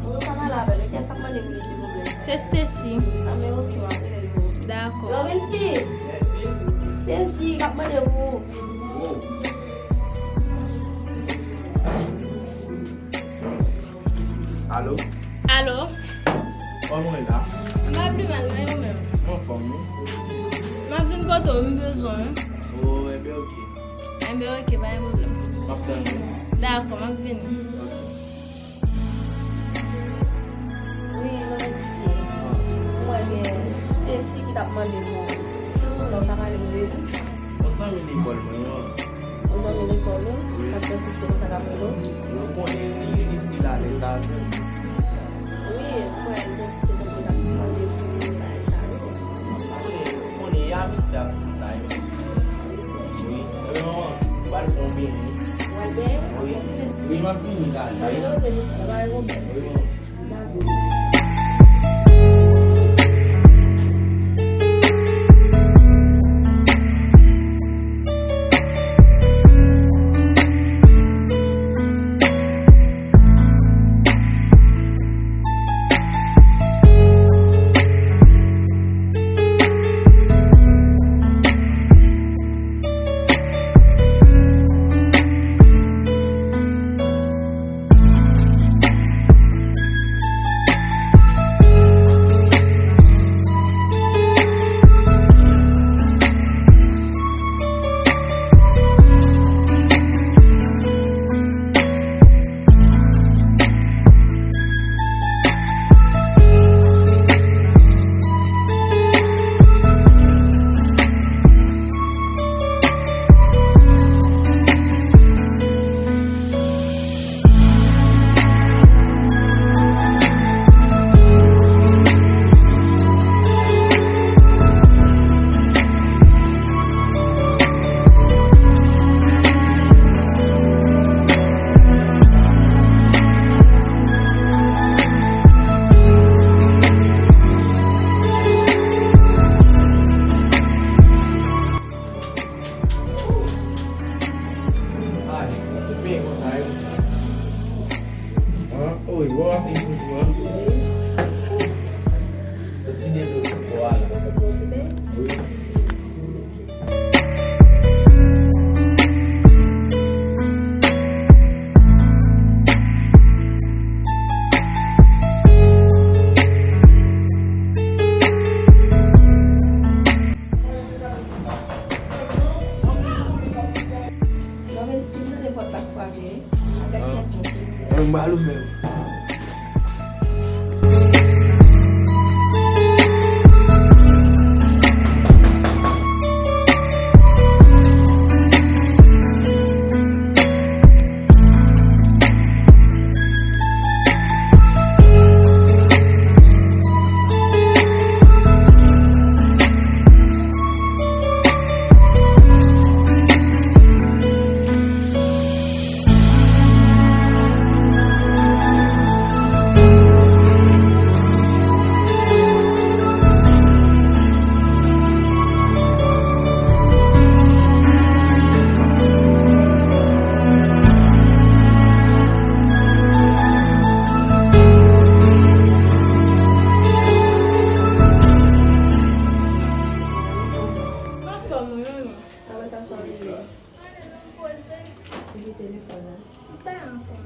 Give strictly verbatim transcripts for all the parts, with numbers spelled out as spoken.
Mwen ka pale avè l, kiyès k ap mande pou li, silvouplè? Se Stacy. A, men oke, m ap rele l pou ou. Dakò. Lovenski! Stacy k ap mande pou ou. Alo? Alo? Kòman w ye la? M pa pi mal, men ou menm? M anfòm, wi. M ap vin kote w, m bezwen w. O, enben, oke. Enben, oke, pa gen pwoblèm. M ap tann ou. Dakò, m ap vini. Oke. Wi, Lovenski. Mwen gen Stacy ki t ap mande pou ou. Silvouplè, w ka pale pou li? Yon zanmi lekòl mwen an. Yon zanmi lekòl ou? Wi. K ap pèsiste konsa k ap rele w? Wi, ou konnen li, li still alèz avè m. Wi, mwen, li pèsiste tankou l ap mande pou bagay sa yo. Ou konnen, ou konnen, e abitye ak tout sa yo. Wi, ebyen, manman, m pral fè yon benyen. W al benyen? Wi. Wi, m ap vini talè. Wi, manman. Ay, se pen konsa, e konsa. An, oy, wè w ap vin toujou, an. Soti de dlo sou kò a la. Ou sot pran ti pen? Wi. Lovenski, m tande pòt la ap frape. Gad kiyès mwen se. Mwen ba l ou menm. Anfòm, wi, manmi. Kòman sa sou rive? Ti ki telefòn nan. Li pa anfòm.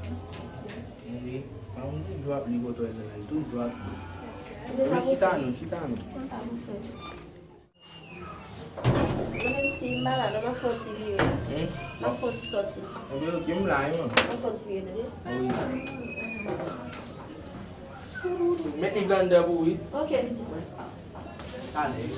Tande, pa m toujou ap li kote w nan, toujou ap li. Wi, chita non, chita non. Sa pou fè. Lovenski, m pa la non, m ap fè yon ti vire. Hmm? M ap fè yon ti sòti. Ebyen, oke, m la, wi, manmi. M ap fè yon ti vire, tande? Wi. Met li blenndè pou ou, wi. Oke, pitit mwen. Talè, wi.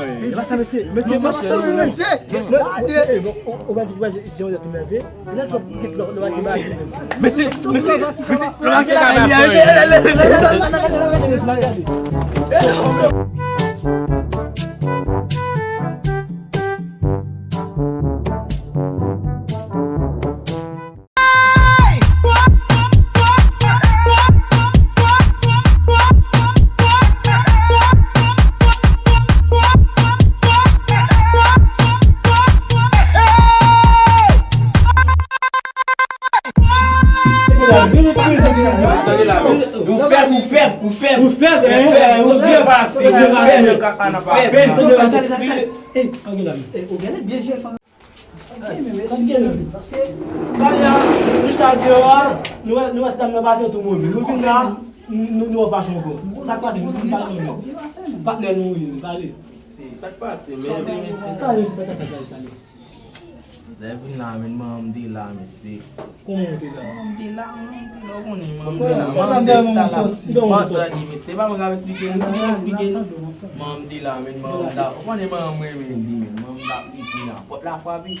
mwen. E pa sa, mesye. Mesye, non, mesye, non, mesye. Mesye, mesye, mesye, lè w ap gen bagay menm. Mesye, mesye, lè w ap gen bagay menm. Ou fèb, ou fèb, ou fèb. Ou fèb, ou fèb, ou fèb. Ou fèb, ou fèb. Ou fèb, ou fèb. Ou fèb, ou fèb. Talè a, nou chita deyò a, nou wè, nou wè ti dam nan pase tou move. Nou vin la, nou, nou wè fache ankò. Sa k pase? Nou fin pale ankò. Patnè nou ye, pale. Sa k pase, men? Talè, talè, talè, talè. Lè vin la, men, manman m te la, mesye. Kòman w te la? Manman m te la, manman m te la, ou konnen, manman m te la. Manman m te la. Bon, tande, mesye, se pa mwen k ap esplike nou, se mwen k ap esplike nou. Manman m te la, men, manman m ta, ou konnen manman m renmen li, men, manman m t ap li pou nan pòt la frape.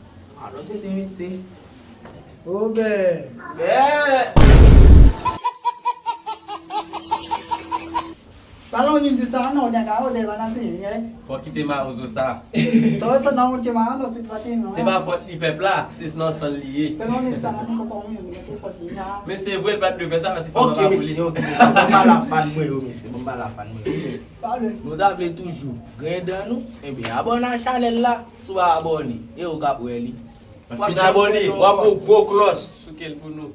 Alò, tete mesye. Obè. Bè! Balon ni di sa, non, nèg a, o, de, bana, si, ye. Fò kite mawozo sa. Tò, sa, nan, ou, ke ma, non, ti pati, non. Se pa fòt li pèp la, se nan san li ye. Balon ni sa, nan, konpon, wi, mete fòt li, ya. Men se vre, l pa t dwe fè sa, paske fò Ok, nan pa pou li. Mesye, ok, mesye. Bon, ba la fan mwen yo, mesye. Bon, ba la fan mwen yo. Pale. Nou ta vle toujou grenn dan nou, ebyen, abòne a chanèl la, si w pa abòne, e ou k ap wè li. Fin abòne, w ap wè gwo klòch sou kè l pou nou.